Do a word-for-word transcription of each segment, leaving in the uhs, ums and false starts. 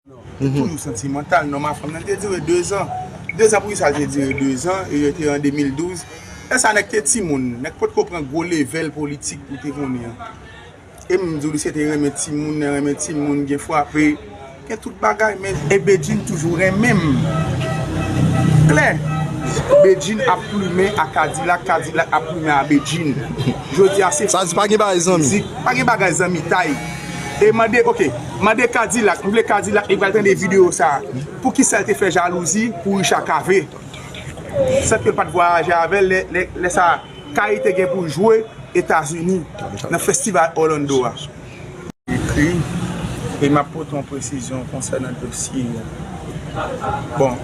Toujou santimantal, non, ma fanm nan te dire dezan. Dezan, poukisa l te dire dezan? E yo te an de mil douz. Lè sa nèg te timoun, nèg potko pran gwo level politik pou te konnen an. E m di w li se te renmen timoun, renmen timoun, gen frape, gen tout bagay, men e Bedjine toujou renmen m. Klè, Bedjine ap plimen a Kadilak, Kadilak ap plimen a Bedjine. Jodi a se Sa di pa gen bagay zanmi. Mizik, pa gen bagay zanmitay. E mande, oke, mande Kadilak, m vle Kadilak li pral tande videyo sa. Poukisa l te fè jalouzi pou Richard Cavé? Sèt ke l pa t vwayaje avè l, lè, lè, lè sa Kayi te gen pou jwe Etazini, nan festival Orlando a. Ekri, e m ap pote yon presizyon konsènan dosye a. Bon,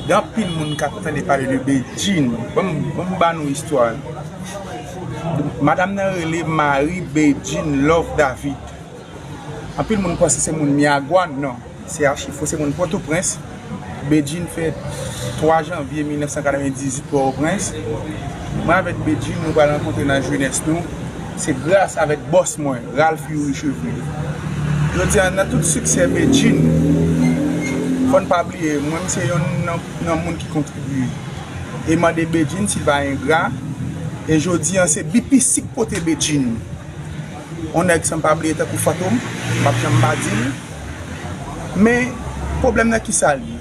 gen anpil moun k ap tande pale de Bedjine. Ban m, ban m ba nou istwa. Madanm nan rele Marie Bedjine Love David. Anpil moun panse se moun Miragwàn, non. Se Achifo, se moun Pòtoprens. Bedjine fèt twa janvye mil nèf san katrevendizuit Pòtoprens. Mwen avèk Bedjine, nou pral rankontre nan jenès nou. Se gras avèk bòs mwen, Ralph Youri Chevry. Jodi a, nan tout siksè Bedjine, fò n pa bliye, mwen, m se yonn nan, nan moun ki kontribiye. E mande Bedjine si l pa engra. E jodi a, se B P C k pote Bedjine. On nèg san pa bliye tankou Fantom, m p ap janm pa di l. Men, pwoblèm nan ki sa l ye?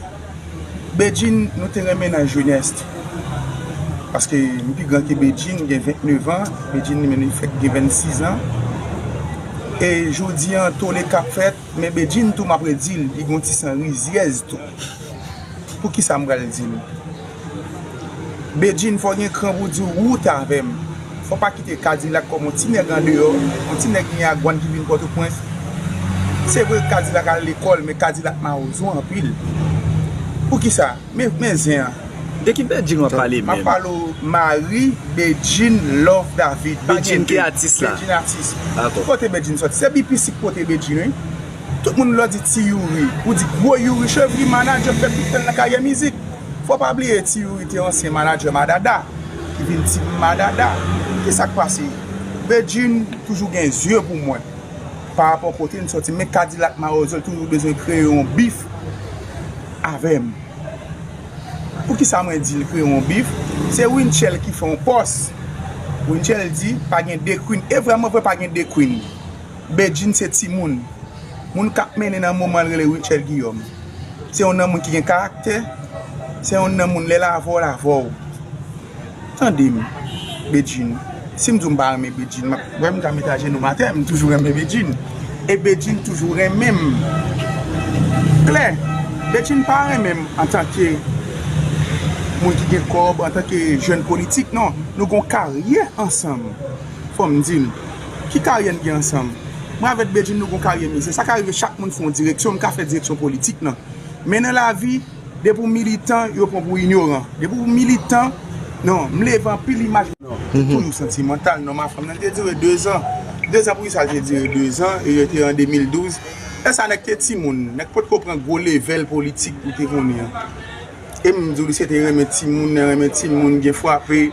Bedjine, nou te renmen nan jenès. Paske m pi gran ke Bedjine, m gen vennèf an, Bedjine li menm li fèk gen vennsis an. E jodi an, tole k ap fèt, men Bedjine tou, m ap redi l, li gon ti san rizyèz tou. Poukisa m pral di l? Bedjine, fò w gen kran pou w di w wout avè m. Fò w pa kite Kadilak kòm yon ti nèg andeyò, yon ti nèg Miragwàn ki vin Pòtoprens. Se vre Kadilak al lekòl, men Kadilak mawozo anpil. Poukisa? Men, men zen an. De ki Bedjine w ap pale menm? M ap pale w Marie Bedjine Love David. Pa gen de. Bedjine ki atis la? Bedjine atis. Dakò. Kote Bedjine sòti? Se B P C k pote Bedjine, wi. Tout moun lè w di Ti Youri, ou di gwo Youri Chevry, manadjè k fè plis tan nan karyè mizik. Fò pa bliye Ti Youri te ansyen manadjè Madada, ki vin Team Madada. Kisa k pase? Bedjine toujou gen zye pou mwen. Pa rapò kote n sòti, men Kadilak mawozo l toujou bezwen kreye yon bif avè m. Poukisa mwen di l kreye yon bif? Se Winchell ki fè yon pòs. Winchell di pa gen de queen. E vrèman vre pa gen de queen. Bedjine se timoun. Moun k ap mennen nan moman l rele Winchell Guillaume. Se yon nan moun ki gen karaktè. Se yon nan moun lè l avè w, l avè w. Tande m, Bedjine. Si m di w m pa renmen Bedjine, m ap, wè m ka met ajenou m atè, m toujou renmen Bedjine. E Bedjine toujou renmen m. Klè, Bedjine pa renmen m antanke moun ki gen kòb, antanke jèn politik, non. Nou gon karyè ansanm. Fò m di l. Ki karyè n gen ansanm? Mwen avèk Bedjine, nou gon karyè mizè. Sa ka rive chak moun fè yon direksyon, m ka fè direksyon politik nan. Men nan lavi, depi w militan, yo pran pou inyoran. Depi w militan, non, m leve anpil imaj. Non, toujou santimantal, non, ma fanm nan te dire dezan. Dezan, poukisa l te dire dezan? E yo te an de mil douz. Lè sa nèg te timoun, nèg potko pran gwo level politik pou te konnen an. E m di w li se te renmen timoun, renmen timoun, gen frape,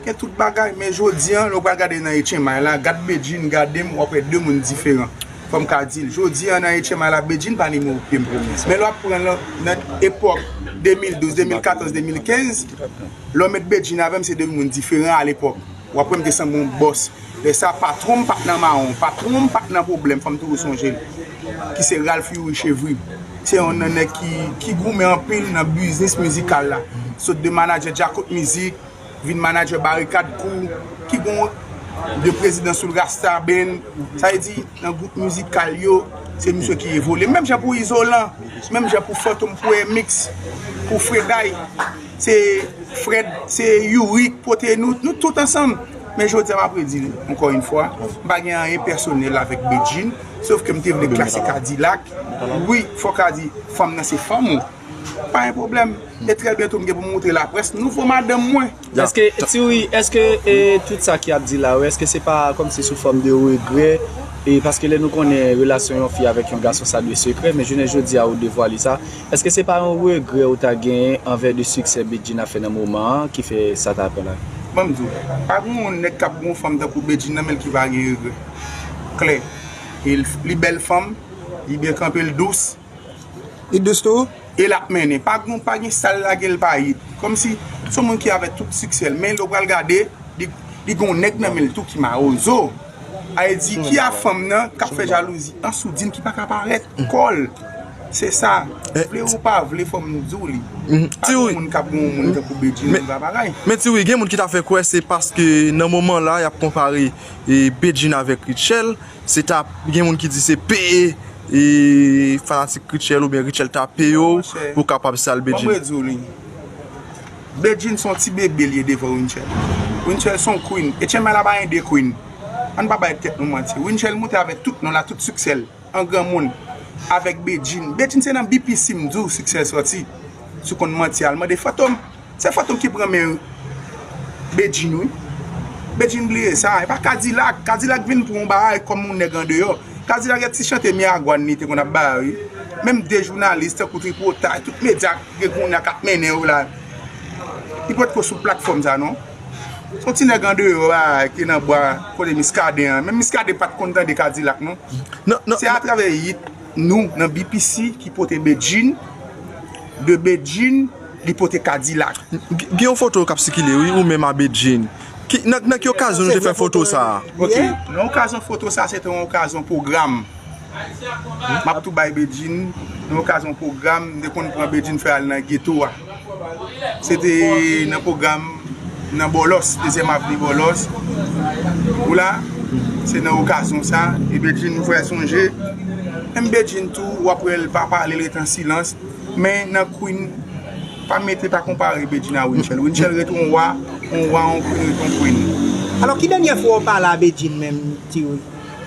gen tout bagay. Men jodi an, lè w pral gade nan H M I la, gad Bedjine, gade m, w ap wè de moun diferan. Fò m ka di l, jodi an nan H M I la, Bedjine pa nimewo pye m. Men lè w ap pran nan, nan epòk de mil douz, de mil katòz, de mil kenz, lè w met Bedjine avè m, se de moun diferan alepòk. W ap wè m te sanble yon bòs. Lè sa, patwon m pa t nan mawon, patwon m pa t nan pwoblèm, fò m toujou sonje l. Ki se Ralph Youri Chevry. Se yon nan nèg ki, ki goumen anpil nan biznis mizikal la. Sot de manadjè Djakout Mizik, vin manadjè Barikad Crew, ki gon de prezidan sou l Rasta Band. Sa vle di, nan gwoup mizikal yo, se misye ki evolye. Menm jan pou Izolan, menm jan pou Fantom, pou Emix, pou Freday. Se Fred, se Youri k pote nou, nou tout ansanm. Men jodi a, m ap redi l, ankò yon fwa, m pa gen anyen pèsonèl avèk Bedjine, sof ke m te vle klase Kadilak. Wi, fò w ka di, fanm nan se fanm ou. Pa gen pwoblèm. E trè byento, m gen pou m moutre laprès nouvo madanm mwen. Èske, Ti Youri, èske, e, tout sa ki ap di la yo, èske se pa kòmsi sou fòm de regrè? E paske lè nou konnen relasyon yon fi avèk yon gason, sa dwe sekrè, men jounen jodi a, ou devwale sa. Èske se pa yon regrè ou ta genyen anvè de siksè Bedjine ap fè nan moman an ki fè sa ta pran la? Ban m di w, pa gen yon nèg k ap gen yon fanm tankou Bedjine nan men l ki pa gen regrè. Klè. E l, li bèl fanm, li byen kanpe, l dous. Li dous tou? E l ap mennen. Pa gen, pa gen sa l lage l pa yit. Kòmsi se yon moun ki avèk tout siksè l. Men lè w pral gade, li, li gen yon nèg nan men l tou ki mawozo. A vle di, ki a fanm nan k ap fè jalouzi an Soudine ki pa ka parèt kò l. Se sa. Vle ou pa vle, fò m di w li. Pa gen moun k ap gen yon moun tankou Bedjine, men, pa bagay. Men Tiwi, gen moun ki ta fè kwè se paske nan moman la, y ap konpare, e, Bedjine avèk Rutshelle. Se ta gen moun ki di se peye, e, fanatik Rutshelle oubyen Rutshelle ta peye w pou w kapab sal Bedjine. Bon, mwen di w li. Bedjine se yon ti bebe l ye devan Rutshelle. Rutshelle se yon queen. Etchenmay la pa gen de queen. Ann pa bay tèt nou manti. Rutshelle moute avèk tout non l la, tout siksè l, an granmoun, avèk Bedjine. Bedjine se nan B P C m di w siksè l sòti. Si w konn manti a, al mande Fantom. Se Fantom ki pran men Bedjine, wi. Bedjine bliye sa. E pa Kadilak. Kadilak vin pran yon bagay kòm yon nèg andeyò. Kadilak e ti chante Miragwàn li te konn ap bay, wi. Menm de jounalis tankou Tripotay, tout medya ki gen kounye a k ap mennen yo la, li potko sou platfòm sa, non. Se yon ti nèg andeyò la, ki nan bwa kote Miskaden an. Menm Miskaden pa t konn tande Kadilak, non. Non, non. Se atravè yit nou nan B P C ki pote Bedjine, de Bedjine, li pote Kadilak. G-, gen yon foto k ap sikile, wi, ou menm a Bedjine. Ki, nan, nan ki okazyon nou te fè foto sa a? Ok, nan okazyon foto sa, se te yon okazyon pwogram. M ap tou bay Bedjine, nan okazyon pwogram, m te konn pran Bedjine fè al nan geto a. Se te nan pwogram nan Bòlòs, dezyèm avni Bòlòs. Ou la, se nan okazyon sa, e Bedjine m fè sonje. Menm Bedjine tou, w ap wè l pa pale, l ret an silans. Men nan Queen, pa mete, pa konpare Bedjine a Rutshelle. Rutshelle ret yon wa, yon wa, yon queen ret yon queen. Alò, ki dènyè fwa w pale a Bedjine menm, Tiwi?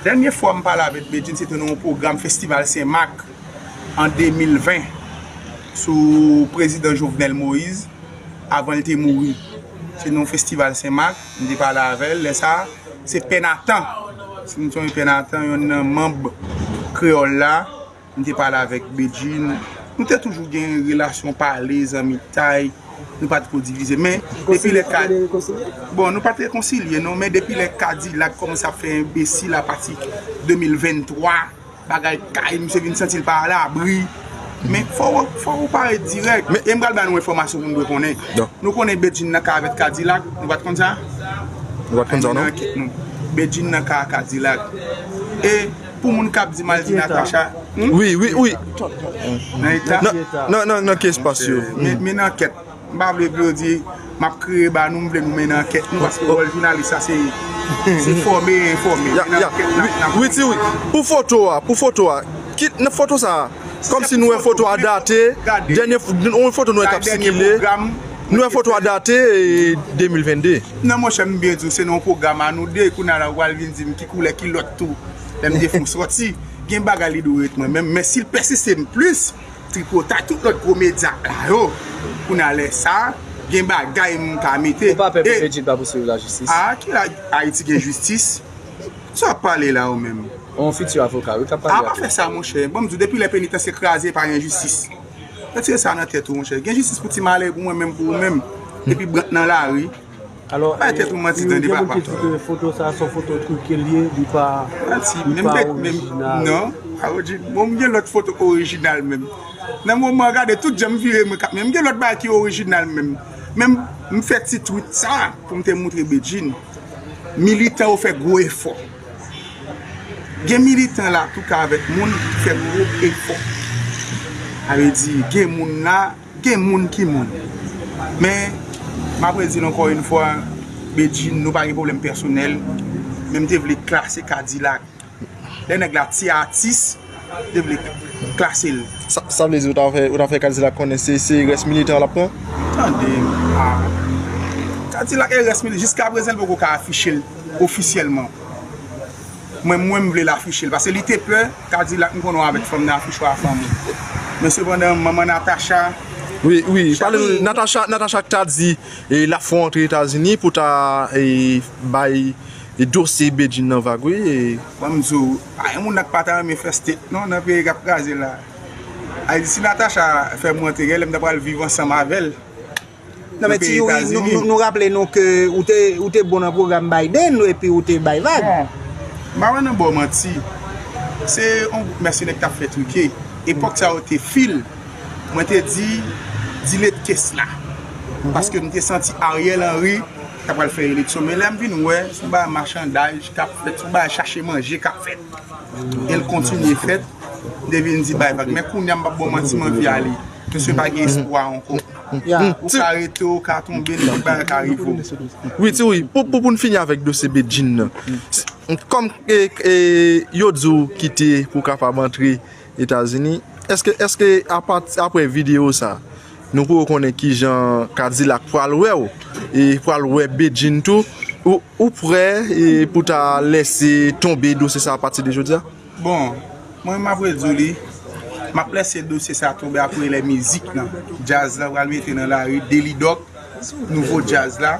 Dènyè fwa m pale avèk Bedjine, se te nan yon pwogram Festival Sen Mak an de mil ven, sou prezidan Jovenel Moïse, avan l te mouri. Se nan yon festival Sen Mak, m te pale avè l. Lè sa a, se Pè Natan. Si nou sonje Pè Natan, yonn nan manm Kreyòl la, m te pale avèk Bedjine. Nou te toujou gen relasyon pale, zanmitay. Nou pa t ko divize. Men, depi lè Ka-, bon, nou pa t rekonsilye, non, men depi lè Kadilak kòmanse ap fè enbesil apati de mil venntwa, bagay kay, misye vin santi l pa alabri. Men fò, fò ou parèt dirèk. Men, e m pral ba nou enfòmasyon pou nou dwe konnen. Nou konnen Bedjine nan ka avèk Kadilak, nou pa t konn sa? Nou pa t konn sa, non? Ann nan ankèt nou. Bedjine nan ka Kadilak. E pou moun k ap di m al di Natacha, hmm? Wi, wi, wi. Nan eta? Nan, nan, nan, nan ki espas yo? Men, men nan ankèt. M pa vle pou yo di m ap kriye ba nou, m vle nou mennen ankèt nou, paske wòl jounalis sa se, se fòme e enfòme. Mennen ankèt n ap, n ap. Wi, Tiwi, pou foto a, pou foto a, ki, nan foto sa a, kòmsi nou wè foto a date, dènye fo-, yon foto nou wè k ap sikile, nou wè foto a date, e, de mil vennde. Non, monchè, m byen di w, se nan yon pwogram a nou de, kounye a la, ou pral vin di m ki koulè kilòt tou, lè m defon sòti. Gen bagay li dwe ret mwen menm, men si l pèsiste m plis, Tripotay, tout lòt gwo medya la yo. Kounye a lè sa, gen bagay m ka mete. Ou pa pè pou Bedjine pa pouswiv lajistis? A, ki la, Ayiti gen jistis? Sa w ap pale la ou menm? Yon fiti avoka, wi, k ap pale a. A, pa fè sa, monchè. Bon, m di w, depi lè penitansye kraze, pa gen jistis. Retire sa nan tèt ou, monchè. Gen jistis pou ti malere, pou mwen menm, pou ou menm. Epi Brant nan lari. Alò, bay tèt ou manti, tande papa. Gen moun ki di ke foto sa a se yon foto twike l ye, li pa, li pa orijinal. Non, pa orijinal. Bon, m gen lòt foto orijinal menm. Nan moman, gade, tout jan m vire, mwen k ap, men m gen lòt bagay ki orijinal menm. Men m, m fè ti tweet sa pou m te montre Bedjine. Militan yo fè gwo efò. Gen militan la tou ka avèk moun ki fè gwo efò. Sa vle di, gen moun la, gen moun ki moun. Men, m ap redi l ankò yon fwa, Bedjine, nou pa gen pwoblèm pèsonèl, men m te vle klase Kadilak. Lè nèg la ti atis, m te vle klase l. Sa, sa vle di ou ta fè, ou ta fè Kadilak konnen se, se rès militan l ap pran? Tande, a, Kadilak e rès militan, jiskaprezan, l poko ka afiche l ofisyèlman. Mwen, mwen, m vle l afiche l, paske li te pè, Kadilak, m konnen w avèk fanm nan, afich ou a fanm ou. Men sepandan, manman Natacha. Wi, wi, pale nou, Natacha, Natacha k ta di, e, l ap fè w antre Etazini pou ta, e, bay, e, dosye Bedjine nan vag, wi, e. Ban m di w, pa gen moun nan k pa ta renmen fè state, non, nan peyi k ap kraze la. Ayiti, si Natacha fè m rantre, genlè m ta pral viv ansanm avè l. Non, men Ti Youri, nou, nou, nou raple nou ke ou te, ou te bon nan pwogram Biden, epi ou te bay vag. Bon, m pa wè nan ba w manti. Se yon gwoup mèsenè ki t ap fè trike. epòk sa yo te fil, mwen te di, delete case la. Paske m te santi Ariel Henry ta pral fè eleksyon. Men lè m vin wè, se yon bagay machandaj k ap fèt, se yon bagay chache manje k ap fèt. E l kontinye fèt, m te vin di bay vag. Men kounye a m p ap ba w manti, m anvi ale. Mesye pa gen espwa ankò. Ou ka rete, ou ka tonbe, nenpòt bagay ka rive w. Wi, ti wi. Pou, pou, pou n fini avèk dosye Bedjine nan. Kòm e, e, yo di w kite pou w kapab antre Etazini, èske, èske apati, apre videyo sa, nou poko konnen kijan Kadilak pral wè w, e pral wè Bedjine tou, ou, ou prè e pou ta lèse tonbe dosye sa apati de jodi a? Bon, mwen m ap redi w li, m ap lèse dosye sa tonbe apre lè mizik lan. Djaz la pral mete nan lari, Deli Dòk, nouvo djaz la,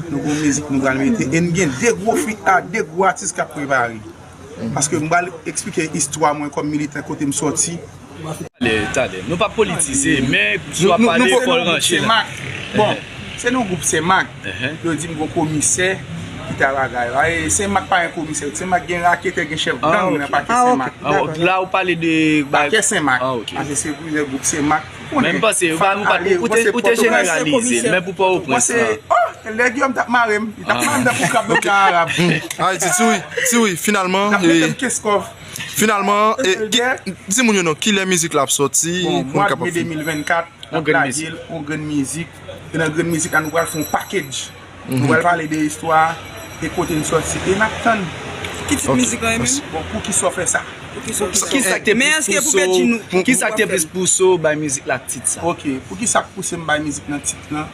nouvo mizik nou pral mete. E n gen de gwo feat la, de gwo atis k ap prepare. Paske m pral eksplike istwa mwen kòm militan kote m sòti. Talè, talè. Nou p ap politize, men si w ap pale, fò l ranche la. Bon, se nan gwoup Senmak. Yo di m gon komisè ki ta bagay la. E Senmak pa gen komisè. Senmak gen raketè, gen chèf gang nan pakè Senmak. La ou pale de pakè Senmak. Paske se plizyè gwoup Senmak. Men m panse, ou te, ou te jeneralize, men pou Pòtoprens lan. Oh, lè Guillaume t ap mare m, li t ap mare m tankou krab nan kan arab. Ay, ti, ti wi, ti wi, finalman, T ap mete m keskòf. Finalman, e, ki, di moun yo non, kilè mizik la ap sòti? Bon, mwa de me de mil vennkat, n ap lage l, yon grenn mizik. E nan grenn mizik la, nou pral fè yon package. Nou pral pale de istwa, e kote n sòti. E n ap tann. Ki tit mizik lan ye menm? Bon, poukisa w fè sa? Kisa k te plis pouse w, kisa k te plis pouse w bay mizik la tit sa? Ok, poukisa k pouse m bay mizik lan tit lan?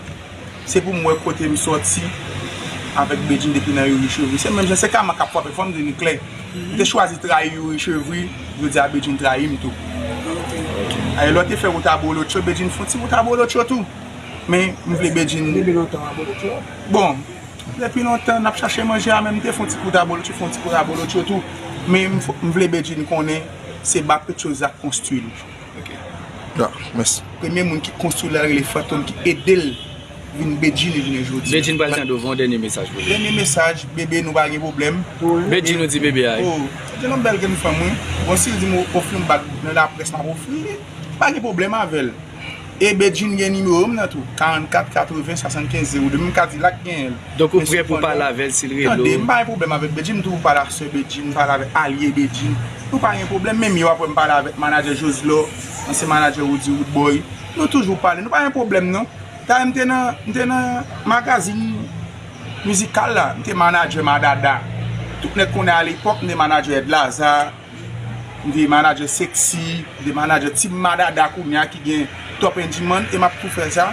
Se pou m wè kote m sòti avèk Bedjine depi nan Youri Chevry. Se menm jan, se kama k ap frape, fò m di nou klè. M te chwazi trayi Youri Chevry, jodi a Bedjine trayi m tou. Ayè, lè w te fè wout abolotcho, Bedjine fè yon ti wout abolotcho tou. Men, m vle Bedjine. Depi lontan abolotcho? Bon, depi lontan, n ap chache manje a, men m te fè yon ti wout abolotcho, fè yon ti wout abolotcho tou. Men, m f-, m vle Bedjine konnen se Bapetcho Zak konstwi l. Ok. Ah, mèsi. Premye moun ki konstwi l la rele Fantom ki ede l vin Bedjine jounen jodi a. Bedjine pral tande w, yon dènye mesaj pou li. Dènye mesaj, bebe, nou pa gen pwoblèm. Bedjine, ou di bebe a, wi. Oh, se yon bèl grenn fanm, wi. Bon, si l di m ofri m bag nan laprès, m ap ofri li. Pa gen pwoblèm avè l. E Bedjine gen nimewo m nan tou, karannkat katreven swasannkenz zewo de. Menm Kadilak genyen l. Donk ou prè pou pale avè l si l rele w? Tande, m pa gen pwoblèm avèk Bedjine, m toujou pale ak sè Bedjine, m pale avèk alye Bedjine. Nou pa gen pwoblèm, menm yè w ap wè m pale avèk manadjè Joslor, ansyen manadjè Roody Roodboy. Nou toujou pale, nou pa gen pwoblèm non. Dayè m te nan, m te nan magazin mizikal la, m te manadjè Madada. Tout nèg konnen alepòk, m te manadjè Ed Lazare. M te manadjè Sexy, m te manadjè Team Madada kounye a ki gen Top N G Man, e m ap tou fè sa.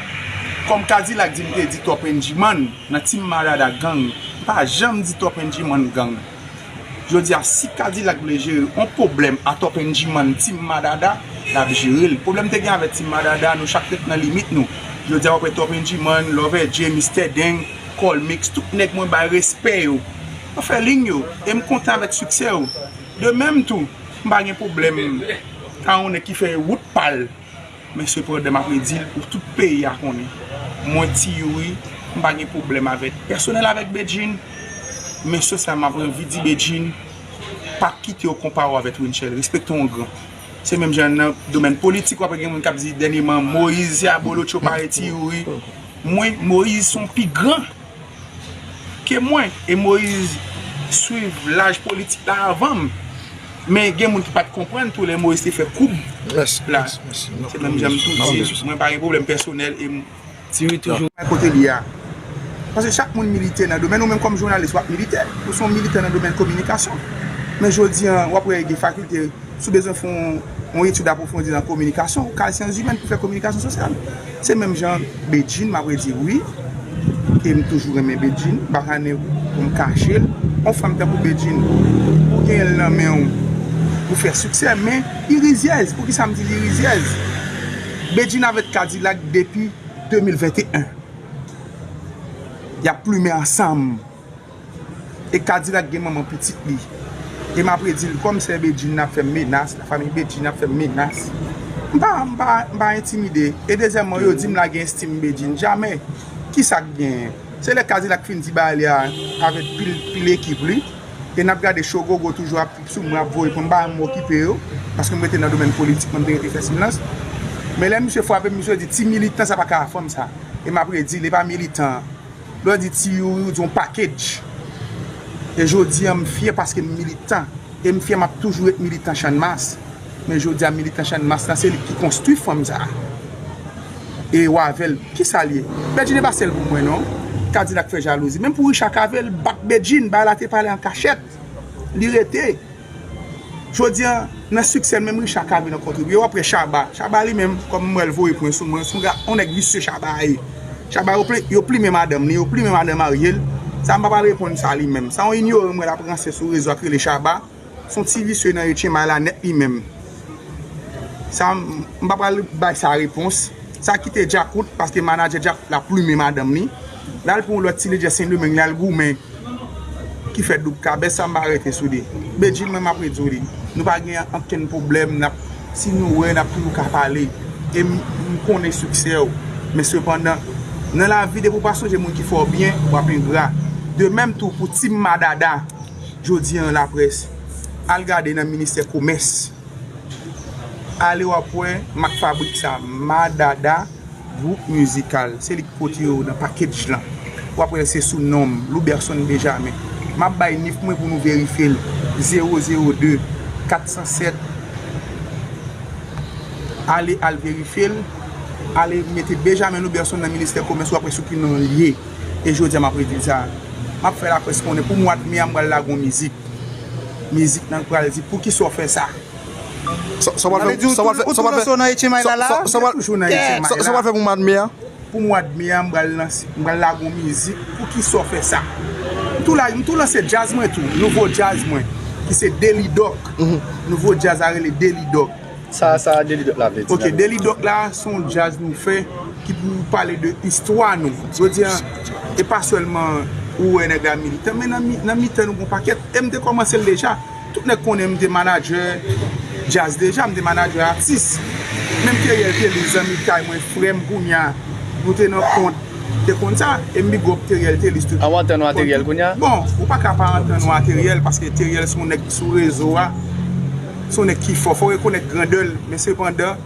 Kòm Kadilak di m te di Top N G Man nan Team Madada gang, m pa janm di Top N G Man gang. Jodi a, si Kadilak vle jere yon pwoblèm a Top N G Man, Team Madada, l ap jere l. Pwoblèm te gen avèk Team Madada, nou chak ret nan limit nou. Jodi a, w ap wè Top N G Man, Love R J, Mister Deng, Colmix, tout nèg mwen bay respè yo. Yo fè liy yo, e m kontan avèk siksè yo. De menm tou, m pa gen pwoblèm a yon nèg ki fè wout pa l. Men sepandan, m ap redi l pou tout peyi a konnen. Mwen, Ti Youri, m pa gen pwoblèm avèk, pèsonèl avèk Bedjine. Men se sa m ap anvi di Bedjine, pa kite yo konpare w avèk Rutshelle. Respekte yon gran. Se menm jan nan domèn politik, w ap gen moun k ap di dènyèman, Moïse se abolotcho parèy Ti Youri. Mwen, Moïse se yon pi gran ke mwen. E Moïse swiv laj politik la avan m. Men gen moun ki pa t konprann tou lè Moïse te fè koub la. Se menm jan m tou di, mwen pa gen pwoblèm pèsonèl e m Ti Youri toujou. Kote li a. Paske chak moun milite nan domèn, ou menm kòm jounalis, w ap milite. Ou se yon militan nan domèn kominikasyon. Men jodi a, w ap wè gen fakilte Si w bezwen fè yon, yon etid apwofondi nan kominikasyon, ou ka al syans imèn pou fè kominikasyon sosyal. Se menm jan Bedjine, m ap redi wi, e m toujou renmen Bedjine, m pa ka ne pou m kache l. Yon fanm tankou Bedjine, ou genyen l nan men w pou fè siksè, men li rizyèz. Poukisa m di li rizyèz? Bedjine avèk Kadilak depi de mil venteyen. Y ap plimen ansanm. E Kadilak gen manman pitit li. E m ap redi l, kòm sè Bedjine ap fè m menas, lafanmi Bedjine ap fè m menas. M pa, m pa, m pa entimide. E dezyèmman, yo di m lage estim Bedjine. Jamè. Kisa k genyen? Se lè Kadilak fin di bagay li a avèk pil, pil ekip li. E n ap gade Cho Gogo toujou ap trip sou mwen, ap voye pou m pa janm okipe yo, paske m rete nan domèn politik, mwen m te rete fè silans. Men lè misye frape m, misye di, "Ti militan sa pa ka fanm sa." E m ap redi l, e pa militan. Lè w di ti youri, ou di yon package. E jodi a, m fyè paske m militan. E m fyè m ap toujou ret militan Channmas. Men jodi a, militan Channmas lan, se li ki konstwi fanm sa a. E w avè l, kisa l ye? Bedjine pa sèl pou mwen, non. Kadilak fè jalouzi. Menm pou Richard Cavé, l bat Bedjine, bagay la te pale an kachèt. Li rete. Jodi a, nan siksè l, menm Richard Cavé nan kontribye. W ap wè Shabba. Shabba li menm, kòm m wè l voye pwen sou mwen, se yon ga-, yon nèg visye Shabba ye. Shabba, yo pli-, yo plimen madanm li, yo plimen madanm marye l. Sa m pa pral reponn sa li menm. Sa yon inyoran m wè l ap ranse sou rezo a k rele Shabba. Se yon ti visye nan etchenmay la nèt li menm. Sa, m, m pa pral bay sa repons. Sa kite Djakout, paske manadjè Djakout la plimen madanm li. L al pran yon lòt ti lidè Sendomeng, l al goumen. Ki fè doub kabès, sa m pa rete sou li. Bedjine, mwen m ap ret sou li. Nou pa gen okenn pwoblèm, n ap, si nou wè, n ap toujou ka pale. E m, m konnen siksè w. Men sepandan, nan lavi, depi w pa sonje moun ki fè w byen, w ap engra. De menm tou pou Team Madada. Jodi a, laprès, al gade nan ministè komès. Ale w ap wè mak fabrik sa, Madada, gwoup mizikal. Se li k pote yo nan package lan. W ap wè se sou non m, Louberson Benjamin. M ap bay nif mwen pou nou verifye l. Zewo zewo de, kat san sèt. Ale, al verifye l. Ale mete Benjamin Louberson nan ministè komès, w ap wè sou ki non l ye. E jodi a, m ap redi l sa. M ap fè laprès konnen pou mwa d me a, m pral lage yon mizik. Mizik nan pral di, "Poukisa w fè sa?" Sa, sa w pral fè, sa w pral fè, sa w pral fè, sa, sa, sa w pral fè pou mwa d me a? Pou mwa d me a, m pral lanse, m pral lage yon mizik. "Poukisa w fè sa?" M tou la, m tou lanse djaz mwen tou, nouvo djaz mwen, ki se Deli Doc. Nouvo djaz la rele Deli Doc. Sa, sa Deli Doc la vle di? Ok, Deli Doc la, se yon djaz nou fè ki pou pale de istwa nou. Jodi a, e pa sèlman ou wè nèg la militan, men nan mi-, nan mitan nou gon pakèt. E m te kòmanse l deja. Tout nèg konnen m te manadjè djaz deja, m te manadjè atis. Menm Teriel Telus, zanmi kay mwen, frè m kounye a, nou te nan kont, te konn sa, e m big up Teriel Telus tou. An w antann w a Teriel kounye a? Bon, ou pa ka pa antann w a Teriel, paske Teriel se yon nèg ki sou rezo a, se yon nèg ki fò, fò rekonèt grandè l, men sepandan,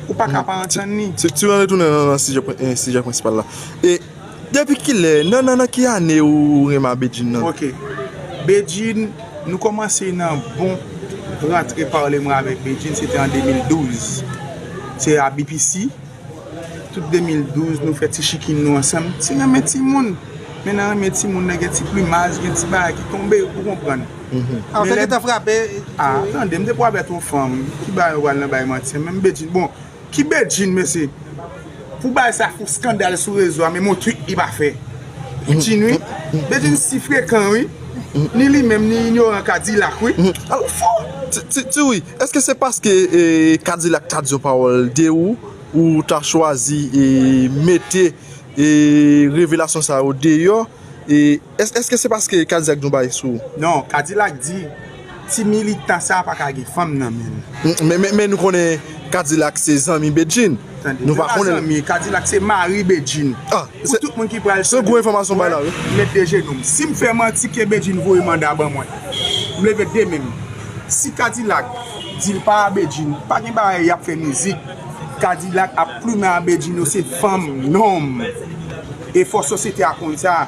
ou pa ka pa antann li. Ti, ti, ti retounen nan, nan sijè pren-, eh, sijè prensipal la. E depi kilè, nan, nan, nan ki ane ou renmen a Bedjine nan? Ok. Bedjine, nou kòmanse nan bon rantre pale mwen avèk Bedjine, se te an de mil douz. Se a B P C. Tout de mil douz, nou fè ti chikin nou ansanm. Ti renmen timoun. Men nan renmen timoun nan, gen ti plimaj, gen ti bagay ki tonbe, ou konprann. An, ou te gentan frape. Ah, tande, m te pral bat yon fanm. Ki bagay ou pral nan bay manti? Menm Bedjine. Bon, ki Bedjine, mesye? Pou bagay sa fout skandal sou rezo a, men yon tweet li pa fè. Bedjine, wi. Bedjine si frekan, wi. Ni li menm, ni inyoran Kadilak, wi. Ou fou. Ti, ti, ti, wi. Èske se paske, eh, Kadilak ta di yon pawòl de ou, ou ta chwazi, eh, mete, eh, revelasyon sa yo deyò? E, èske, èske se paske Kadilak di yon bagay sou ou? Non, Kadilak di, ti militan sa pa ka gen fanm nan men l. Men, men, men nou konnen Kadilak se zanmi Bedjine. Tande, nou pa konnen. Zanmi, Kadilak se mari Bedjine. Ah, pou tout moun ki pral se gwo enfòmasyon bay la, wi. Mete de jenou m. Si m fè manti, ke Bedjine voye manda ban mwen. M leve de men m. Si Kadilak di l pa a Bedjine, pa gen bagay y ap fè mizik. Kadilak ap plimen a Bedjine, yo se fanm, nonm. E fò sosyete a konn sa.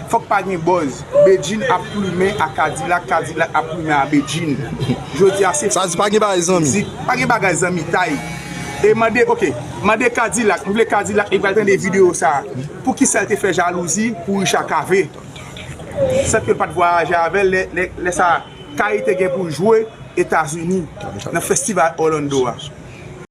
Fòk pa gen buzz. Bedjine ap plimen a Kadilak, Kadilak ap plimen a Bedjine. Jodi a se... Sa di pa gen bagay zanmi. Mizik, pa gen bagay zanmitay. E mande, ok, mande Kadilak, m vle Kadilak, li pral tande videyo sa. Poukisa l te fè jalouzi pou Richard Cavé? Sèt ke l pa t vwayaje avè l, lè, lè, lè sa, Kay te gen pou jwe Etazini, nan festival Orlando a.